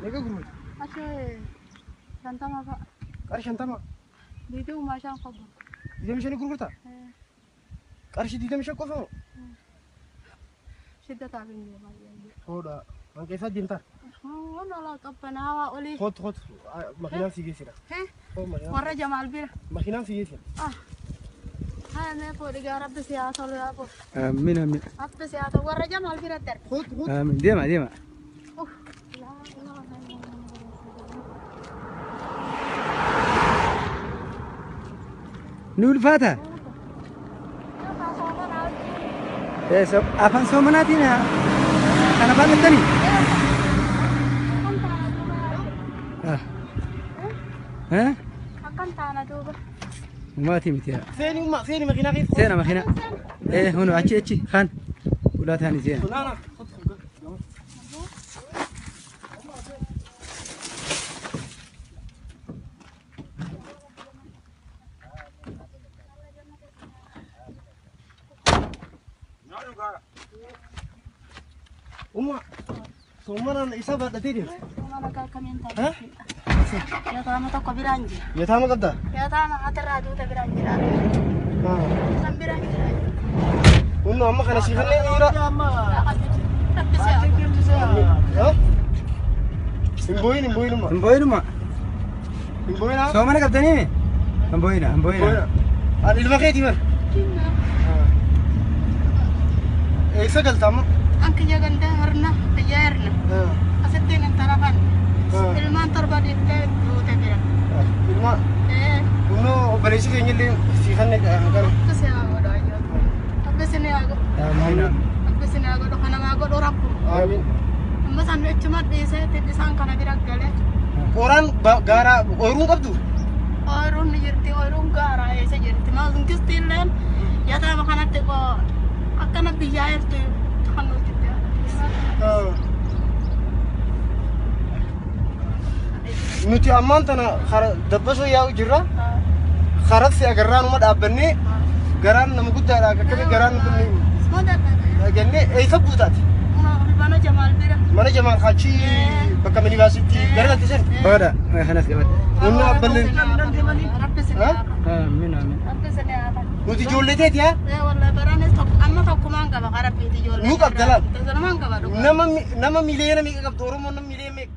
Meeqa gurgurta? Ashee 50 fa'a. Qarshii 50. 25 qofa. 25 gurgurta? Qarshii 25 qofa moo? Shidda taafin deemaa jiru. Hoodha. Hanqeessaa deemtaa? Waan qabbanaawaa olii. Kootu kootu. Makiinaan si geessina. Warra Jamaal bira. Makiinaan si geessina. Haa mee fuudhi gaa rabbi si haa tolu yaa fuudhi. Amiin amiin. Rabbi si haa tolu warra Jamaal biratti arga. Kootu kootu. Amiin. Deema deema. Ni ulfaata. Afaan soomanaatiin kana baadhattanii? Akkam taana duuba. Maatii miti yaa. Seeni umma seeni makiinaa keessa. Seena makiinaa. Hunu achi achi kaan ulaa taanii seena. Naana. Kootu kootu. Umma soomanaan isa baadhatee deemte. Mana akkamiin ta'a? Yataama tokko biraan jira. Yataama qabdaa? Yataama hatirraa duuta biraan jira. San biraan jira. Humna amma kana siifannee dhiira. Rabbi si haa godhu. Hin boo'in hin boo'in umma. Hin boo'inuma. Hin boo'inaa. Soomana qabdanii? Hin boo'ina hin boo'ina. Ani ilma keetii bar. Eessa galta amma? An kiyya ganda hirna kiyya hirna. Asittiin intala kan. Ilmaan torba dhiiftee duute bira. Ilma humna obboleessi keenya illee siifannee kana. Rabbi si haa godhu ayyoo. Rabbi si haa godhu. Amiin. Rabbi si haa godhu kana maa godhu rabbu. Amiin. Amma san ichuma dhiisee isaan kana bira galee. Qoraan gaaraa ooyiruun qabdu? Ooyiruun ni jirti ooyiruun gaaraa eessa jirti. Mangistii illeen yataama kanatti akkana biyyaa jirtu kan nuti Nuti ammaan tana dabbasoo yaa'u jirra. Karatti agarraan uma dhaabbannee garaan nama guddaadha akkami garaan kun jennee eessa buutaati? Mana Jamaal bira. Mana Jamaal achi bakka minibaasitti gara galti sen. Hoodha kanas qabadha. Humna abballee. Rabbi si haa Amiin amiin. Rabbi si haa Nuti ijoollee teeti haa? Wallahi baraanis amma tokkumaan qaba karaa rabbiiti ijoollee. Nu qabda laal. Tokkumaan qaba dhugaa. Nama nama miliyoona meeqa qabdu Oromoon nama miliyoona meeqa?